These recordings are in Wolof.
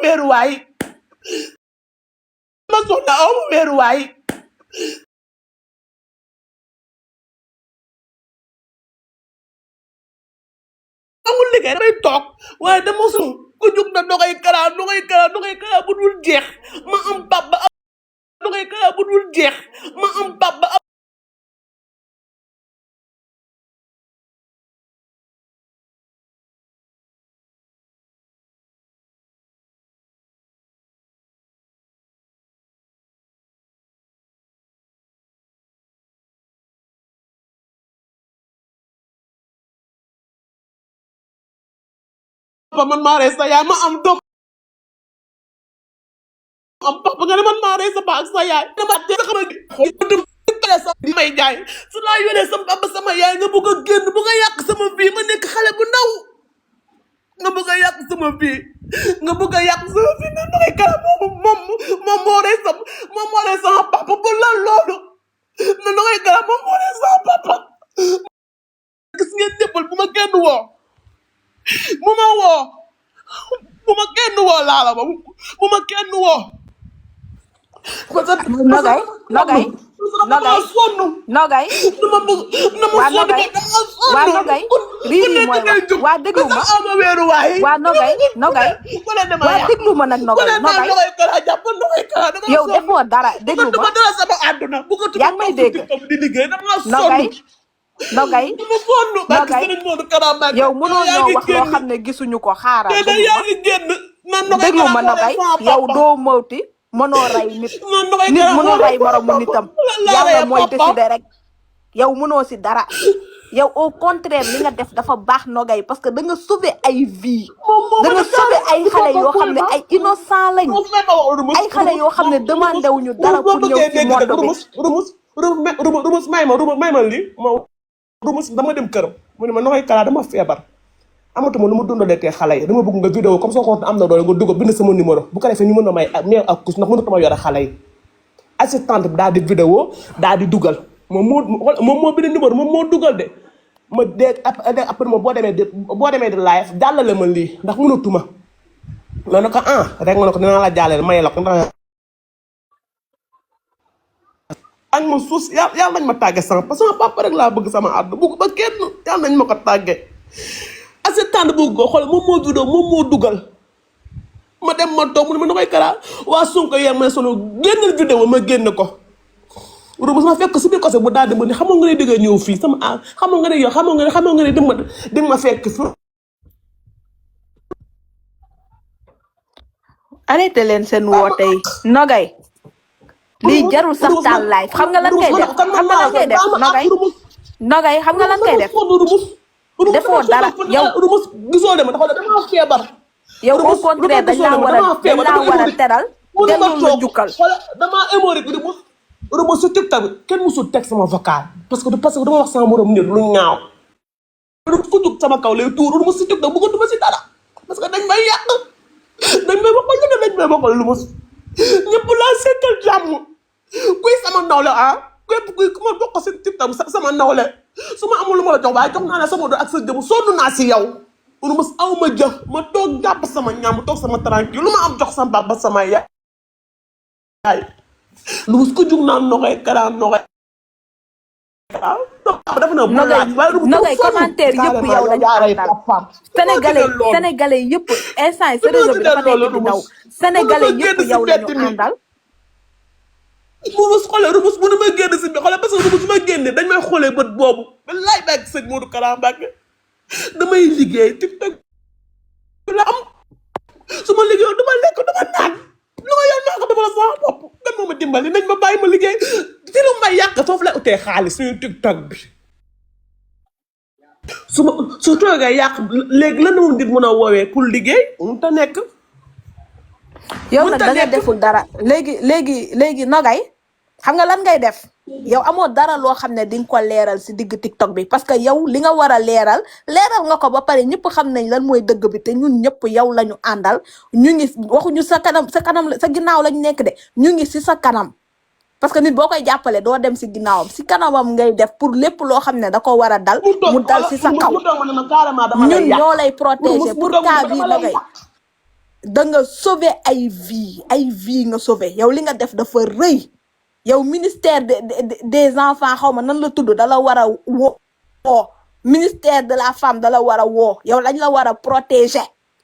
weeruwaay ma soxna aw ma weeruwaay amul liggéey damay toog waaye dama su ku jug na dogay kara bu dul jeex ma am baba dogay kara bu dul jeex ma am baba man maa rey sa yaay ma am doom am papa nga ne man maa rey sa ba ak sa yaay dama te sa xamal di may jaay su laa yónnee sama papa sama yaay nga bëgg a génn bëgg a yàq sama vie ma nekk xale bu ndaw nga bëgg a yàq sama vie nga bëgg a yàq sama vie na ndoxee kara moom moo rey sama papa bu lan loolu na ndoxee kara moom moo rey sama papa gis ngeen ñëppal bu ma kenn woo bu ma kenn woo laala ba bu ma kenn woo parce que Nogay Nogay Nogay waa Nogay riiri mooy wax waa déglu ma waa Nogay waa déglu ma nag Nogay yow defoo dara déglu ma yaa ngi may dégg Nogay yow mënoo ñoo wax loo xam ne gisuñu ko xaaral déglu ma Nogay yow doo mawti mënoo rey nit mënoo rey moromu nitam yàlla mooy décider rek yow mënoo si dara yow au contraire li nga def dafa baax Nogay parce que da nga sauver ay vie da nga sauver ay xale yoo xam ne ay innocent lañ ay xale yoo xam ne demandé wuñu dara pour ñëw ci monde bi rumus may ma lii rumus dama dem këram mu ne ma Nogay Kara dama feebar amatuma lu mu dundalee tee xale yi dama bëgg nga vidéo comme soo ko am na doole nga dugg bind sama numéro bu ko defee ñu mën a may meew ak kus ndax mënatuma yore xale yi assistante bi daal di vidéo daal di dugal moom moo bind numéro moom moo dugal de ma dégg après moom boo demee di live jàllale ma lii ndax mënatuma ma ne ko rek ma ne ko dinaa la jàllale may la ko ndax añ ma suus yàlla nañ ma tàgge sama parce que sama papa rek laa bëgg sama àdduna bugg ba kenn yàlla nañ ma ko tàgge assistant bu ko xool moom moo vidéo moom moo dugal ma dem ma toog mu ne ma Nogay Kara waa Sonko yéen ma solo génnal vidéo ma génn ko rumus ma fekk si biir côté bu daal di ma ni xamoo nga ne dëgg ñëw fii sama xamoo nga ne yow xamoo nga ne di ma fekk fi arrêté leen seen woote yi Nogay lii jarul sax taal live xam nga lan ngay def Nogay xam nga lan ngay def defoo dara yow rumus gisoo de ma dafa dama feebar yow au contraire dañ laa war a teral delloo la njukkal dama hémorroïde rumus su TikTok bi kenn musul teg sama vocal parce que dama wax sama morom nit lu ñaaw rumus ku jug sama kaw lay tuur rumus su TikTok bëggatuma si dara parce que dañ may yàq dañ may bokkal rumus ñëpp laa seetal jàmm kuy sama nawle kuy ku ma bokk si TikTok sama nawle su ma amul lu ma la jox waaye jox naa la sama doom ak sa jëm sonn naa si yow rumus aw ma jëf ma toog jàpp sama ñaam toog sama tranquille lu ma am jox sama papa sama yaay rumus ku jug naa Nogay Kara Nogay commentaire yëpp yow lañu àndal sénégalais yëpp instant yi sa réseau bi dafa nekk di daw sénégalais yëpp yow lañu àndal rumus xoolee rumus mënu ma génn si bi xoolee parce que rumus su ma génnee dañ may xoolee bët boobu wallaay bàgg sëñ Modou Kara Mbacké damay liggéey TikTok la am su ma liggéeyoon du ma lekk du ma naan lu ma yow naa ko dama la sama bopp kan moo ma dimbali nañ ma bàyyi ma liggéey ci lu may yàq foofu lay utee xaalis suñu TikTok bi su toogee yàq léegi lan la nit mën a woowee pour liggéey mu ta nekk yow nag da nga deful dara léegi Nogay xam nga lan ngay def yow amoo dara loo xam ne di nga ko leeral si digg TikTok bi parce que yow li nga war a leeral nga ko ba pare ñëpp xam nañ lan mooy dëgg bi te ñun ñëpp yow la ñu àndal ñu ngi waxuñu sa kanam sa ginnaaw lañ nekk de ñu ngi si sa kanam parce que nit boo koy jàppale doo dem si ginnaawam si kanamam ngay def pour lépp loo xam ne da ko war a dal mu dal si sa kaw ñun ñoo lay protéger pour cas bi Nogay da nga sauver ay vie nga sauver yow li nga def dafa rëy yow ministère des enfants xaw ma nan la tudd dala war a woo ministère de la femme dala war a woo yow lañ la war a protéger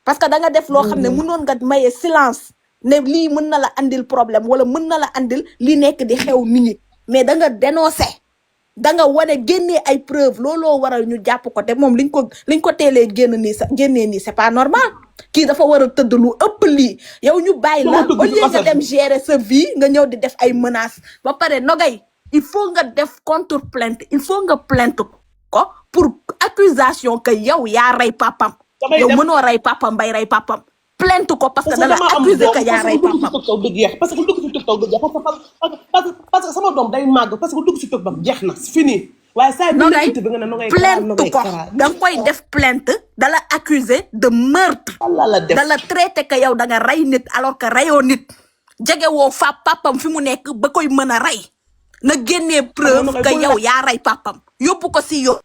parce que da nga def loo xam ne mënoon nga maye silence ne lii mën na la andil problème wala mën na la andil li nekk di xew nit ñi mais da nga dénoncer da nga wane génnee ay preuve looloo waral ñu jàpp ko te moom liñ ko teelee génnee nii c'est pas normal kii dafa war a tëdd lu ëpp lii yow ñu bàyyi la au lieu nga dem gérer sa vie nga ñëw di def ay menaces ba pare Nogay il faut nga def contre plainte il faut nga plainte ko pour accusation que yow yaa rey papam yow mënoo rey papam bay rey papam plainte ko parce que dala accusé que yaa rey papam parce que dugg si TikTok du jeex parce que sama doom day màgg parce que dugg si TikTok jeex na fini waaye saa bi Nogay plainte ko da nga koy def plainte dala accusé de meurtre dala traité que yow da nga rey nit alors que reyoo nit jege woo fa papam fi mu nekk ba koy mën a rey na génnee preuve que yow yaa rey papam yóbbu ko si yoon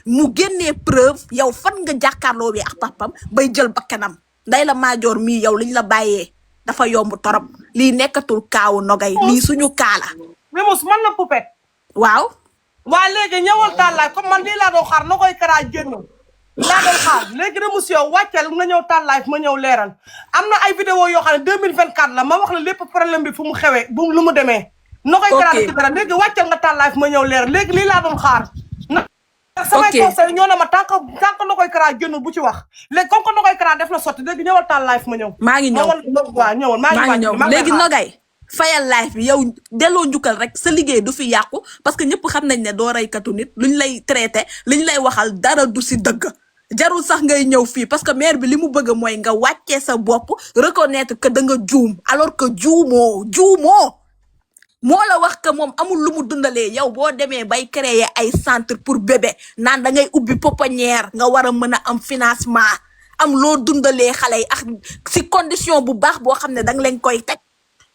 mu génnee preuve yow fan nga jàkkaarloo wi ak papam bay jël bakkanam nday la maajoor mii yow liñ la bàyyee dafa yomb torop lii nekkatul kaawu Nogay lii suñu kaala mais mos man la Poupette waaw waa léegi ñëwal tàllaay comme man lii laa doon xaar Nogoy Kara génn laa doon xaar léegi de monsieur wàccel nga ñëw tàllaay ma ñëw leeral am na ay vidéo yoo xam ne 2024 la ma wax la lépp problème bi fu mu xewee bu lu mu demee Nogoy Kara ci dara léegi wàccel nga tàllaay ma ñëw leeral léegi lii laa doon xaar na samay conseil ñoo ne ma tant que Nogoy Kara génnul bu ci wax léegi comme que Nogoy Kara def na sotti léegi ñëwal tàllaay ma ñëw maa ngi ñëw waaw ñëwal maa ngi ñëw léegi Nogay fayal live bi yow delloo njukkal rek sa liggéey du fi yàqu parce que ñëpp xam nañ ne doo reykatu nit luñ lay traité liñ lay waxal dara du si dëgg jarul sax ngay ñëw fii parce que maire bi li mu bëgg mooy nga wàccee sa bopp reconnaître que da nga juum alors que juumoo moo la wax que moom amul lu mu dundalee yow boo demee bay créer ay centre pour bébé naan da ngay ubbi pouponnière nga war a mën a am financement am loo dundalee xale yi ak si condition bu baax boo xam ne danga leen koy teg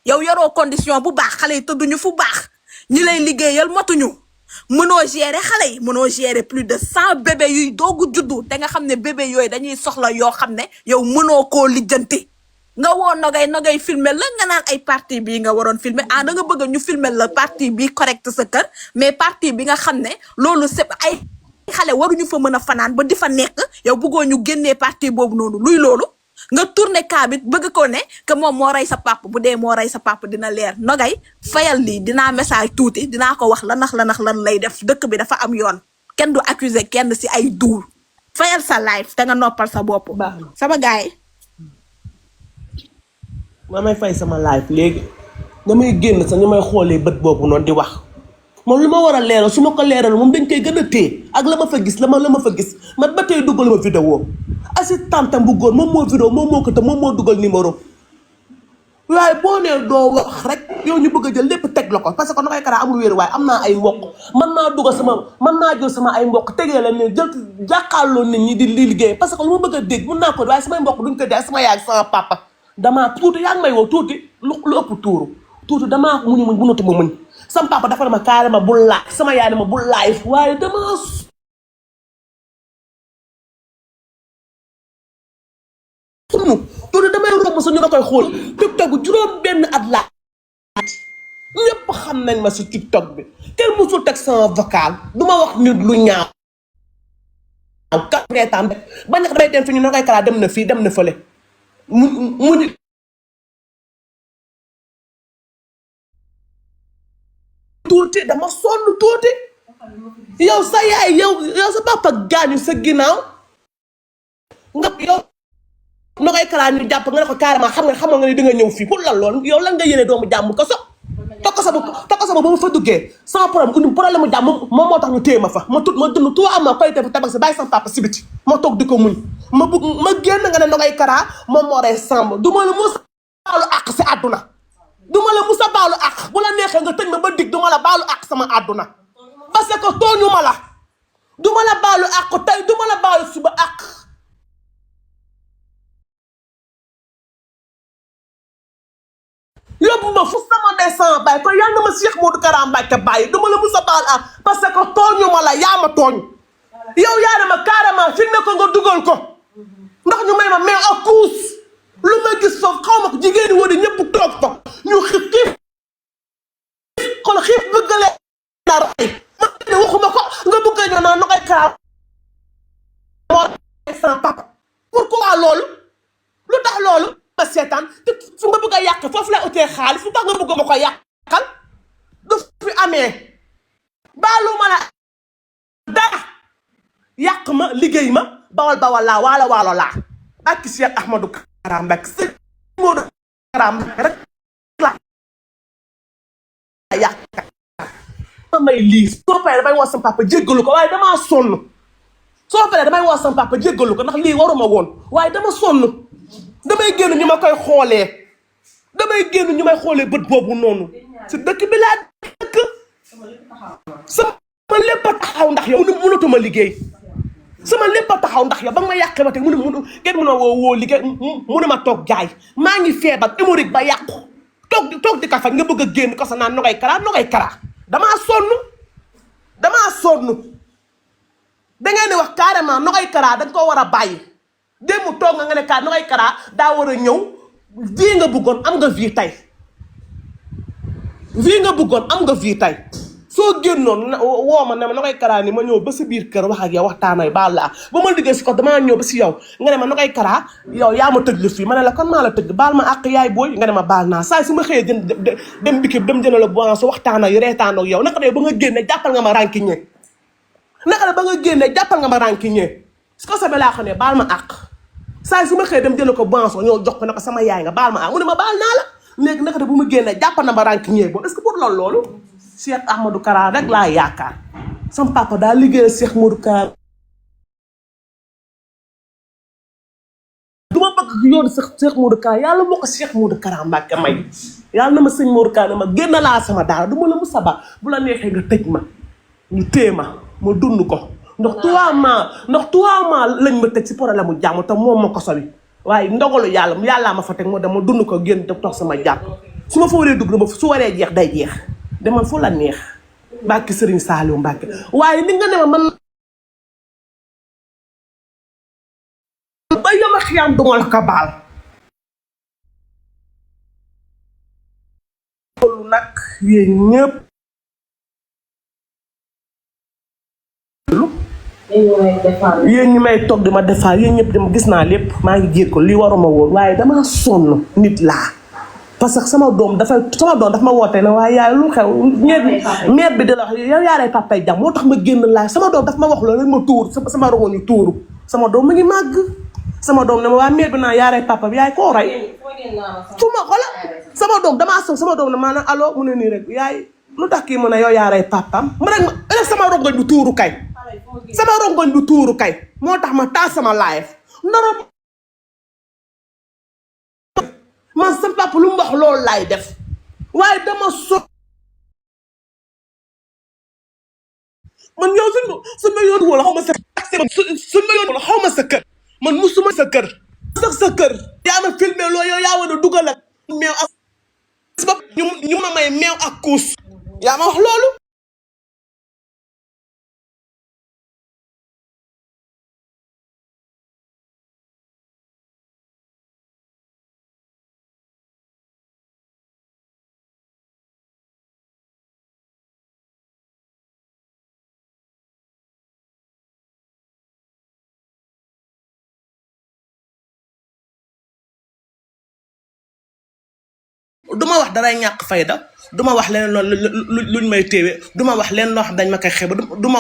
yow yoroo condition bu baax xale yi tëdduñu fu baax ñi lay liggéeyal motuñu mënoo gérer xale yi mënoo gérer plus de 100 bébé yuy doogu juddu te nga xam ne bébé yooyu dañuy soxla yoo xam ne yow mënoo koo lijjanti nga woo Nogay filmer la nga naan ay partie bii nga waroon filmer da nga bëgg ñu filmer la partie bi correct sa kër mais partie bi nga xam ne loolu c'est ay xale waruñu fa mën a fanaan ba di fa nekk yow bëggoo ñu génnee partie boobu noonu luy loolu nga tourné kaa bi bëgg ko ne que moom moo rey sa papa bu dee moo rey sa papa dina leer Nogay fayal lii dinaa message tuuti dinaa ko wax lan lay def dëkk bi dafa am yoon kenn du accuser kenn si ay duul fayal sa live te nga noppal sa bopp sama gaay ma may fay sama live léegi nga may génn sax ñu may xoolee bët boobu noonu di wax moom lu ma war a leeral su ma ko leeral moom dañ koy gën a téye ak la ma fa gis la ma fa gis man ba tey dugal ma vidéo assistante bu góor moom moo vidéo moom moo ko te moom moo dugal numéro waaye boo nee doo wax rek yow ñu bëgg a jël lépp teg la ko parce que Nogoy Kara amul wéeru waaye am naa ay mbokk man naa jël sama ay mbokk tegee la ne jël jàkkaarloo nit ñi di liggéey parce que lu ma bëgg a dégg mën naa ko waaye samay mbokk duñ ko dégg sama yaay sama papa damaa tuuti yaa ngi may woo tuuti lu ëpp tuuti damaa muñu muñ mënatuma muñ sama papa dafa ne ma carrément bul laaj sama yaay ne ma bul laaj waaye dama tuuti damay romb sa ñu nga koy xool TikTok bu juróom benn at laa ñëpp xam nañ ma si TikTok bi kenn musul teg sama vocal duma wax nit lu ñaaw ka reetaan ba ñax damay dem fi ñu Nogoy Kara dem na fii dem na fële mu tuuti dama sonn tuuti yow sa yaay yow sa papa gaañu sa ginnaaw nga yow Nogoy Kara ñu jàpp nga ne ko carrément xam nga ni di nga ñëw fii pour lan lool yow lan nga yéene doomu jàmm ko so tokko sama ba ma fa duggee sans problème mu jàmm moom moo tax ñu téye ma fa ma dund tout am ma koy def tabax si bàyyi sama papa si biti ma toog di ko muñ ma génn nga ne Nogoy Kara moom moo rey Samb du ma la mus baalu àq si àdduna du ma la mus a baalu àq bu la neexee nga tëj ma ba dig du ma la baalu àq sama àdduna parce que tooñu ma la du ma la baalu àq tey du ma la baalu suba àq yóbbu ma fu sama ndey sama baay ko yal na ma Cheikh Modou Kara Mbacké bàyyi du ma la mus a baal àq parce que tooñu ma la yaa ma tooñ yow yaa ne ma carrément fi ne ko nga dugal ko ndax ñu may ma mais ak kuus lu ma gis foofu xaw ma ko jigéen ñi woon ñëpp toog fa ñu xiif xool xiif bëgg leen a rey man de waxuma ko nga bëgg a ñëw naan Nogaye Kara moo sans papa pourquoi loolu lu tax loolu ma seetaan te fu nga bëgg a yàq foofu la utee xaalis lu tax nga bëgg ma ko yàqal du fi amee baalu ma la dara yàq ma liggéey ma bawal bawal laa waalo laa ak Cheikh Ahmadou Kara Mbacké sëñ Modou Kara Mbacké rek la yàq ma may lii soo paree damay woo sama papa jéggalu ko waaye damaa sonn soo paree damay woo sama papa jéggalu ko ndax lii waruma woon waaye dama sonn damay génn ñu ma koy xoolee damay génn ñu may xoolee bët boobu noonu si dëkk bi laa dëkk sama lépp a taxaw ndax yow mënatuma liggéey sama lépp a taxaw ndax yow ba nga ma yàqee ba tey kenn mën a woo liggéey mënu ma toog jaay maa ngi feebar hémorroïde ba yàqu toog di ka faj nga bëgg a génn ko sa naan Nogaye Kara damaa sonn da ngeen di wax carrément Nogaye Kara dañ ko war a bàyyi démb toog nga ne Nogaye Kara daa war a ñëw vie nga bëggoon am nga vie tey soo génnoon woo ma ne ma Nogaye Kara ni ma ñëw ba si biir kër wax ak yow waxtaanay baal laa ba ma liggéey si ko damaa ñëw ba si yow nga ne ma Nogaye Kara yow yaa ma tëj lu fii ma ne la kon maa la tëj baal ma àq yaay booy nga ne ma baal naa saa su ma xëyee dem bikib dem jënd la boisson waxtaan ak reetaan ak yow naka de ba nga génne jàppal nga ma rànkiñe su ko sabee laa xam ne baal ma àq saa su ma xëyee dem jënd ko boisson ñëw jox ko naka sama yaay nga baal ma àq mu ne ma baal naa la léegi naka de bu ma génne jàppal na ma rànkiñe boobu est-ce que pour loolu Cheikh Ahmadou Kara rek laa yaakaar sama papa daa liggéeyal Cheikh Modou Kara du ma bëgg yoon Cheikh Modou Kara yàlla moo ko Cheikh Modou Kara Mbacké may yàlla na ma sëñ Modou Kara ma génn laa sama daara du ma la musa ba bu la neexee nga tëj ma ñu téye ma dund ko ndax 3 mois lañ ma tëj si problème mu jàmm te moom ma ko sobi waaye ndogalu yàllaa ma fa teg moo dama dund ko génn te toog sama jàpp su ma fa waree dugg dama su waree jeex day jeex demal fu la neex Mbacké Serigne Saliou Mbacké waaye ni nga ne ma man ba yoma xiyam duma la ko baal loolu nag yéen ñëpp yéen ñi may toog di ma defaat yéen ñëpp dama gis naa lépp maa ngi jéeg ko lii waruma woon waaye dama sonn nit laa parce que sama doom dafa ma woote ne waaye yaay lu xew meer bi di la wax yow yaaree papay jàmm moo tax ma génn laaj sama doom dafa ma wax loolu rek ma tuur sama rongoñ ñu tuuru sama doom mu ngi màgg sama doom ne ma waa meer bi naa yaaree papa bi yaay koo rey fu ma xola sama doom damaa soog sama doom ne maanaam allo mu ne nii rek yaay lu tax kii mu ne yow yaaree papam mu rek sama rongoñ du tuuru kay moo tax ma taal sama live naro man sama papa lu mu wax loolu laay def waaye dama man yow suñ ma yoon wala xaw ma sa kër man musuma sa kër yaa ma filmé loolu yow yaa war a dugal ak meew ak ñu ma may meew ak kuus yaa ma wax loolu duma wax daray ñàkk fayda duma wax leen loolu luñ may téewe duma wax leen loo xam dañ ma koy xeeba duma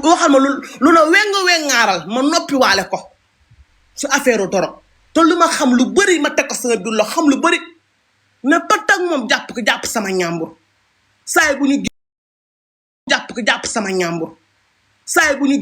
waxal ma lu la wengaaral ma noppi waale ko su affaire dorog te lu ma xam lu bëri ma teg ko sama biir lo xam lu bëri ne patag moom jàpp sama ñàmbur saay bu ñu jàpp sama ñàmbur saay bu ñu